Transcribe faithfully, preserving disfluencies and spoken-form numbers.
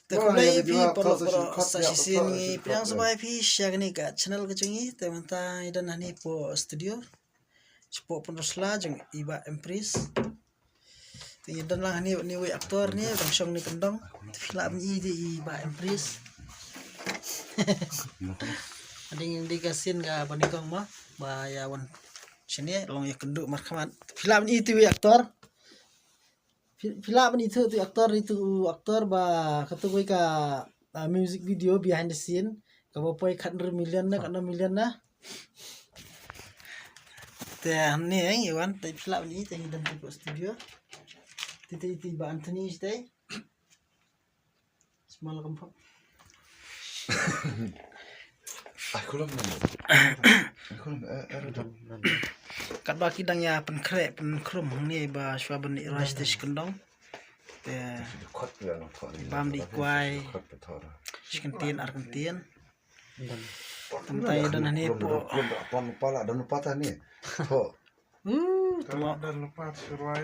Te khublei ïa phi paralok baroh sa shisien, ngi pdiang sngewbha ïa phi sha kane ka channel ka jong ngi. Te mynta ngi don hangne hapoh studio. Shapoh pynrosla jong i Bah Empress. Te ngi don lang hangne, hangne uwei actor ne, dang shong ne kyndong. Te phi lah ban i te i Bah Empress. Hadien dei ka sien kaba nyngkong mo ba ïa wan shane long ïakynduh markhmat. Te phi lah ban i te uwei actor. Phi, phi lah ban ithuh te actor, ithuh actor ba katto kawei ka, ah, music video behind the scene kaba poi khatar million na, khatar million na. Te hangne ngi wan, te phi lah ban i te ngi don te hapoh studio. Te te te Bah Anthony te. Small kampok. Ai kulam. Ai kulam, eh, eh, redam. Katba ki dang ïa pynkhreh pynkhrum hangne ba shuwa ban ïa rush te shi kyndong. Te bam dih kwai shi kyntien ar kyntien. Te mynta ïa don hangne hapoh. Don pala, don pata ni. Tho. Uh, tama. Don pata shi rwai.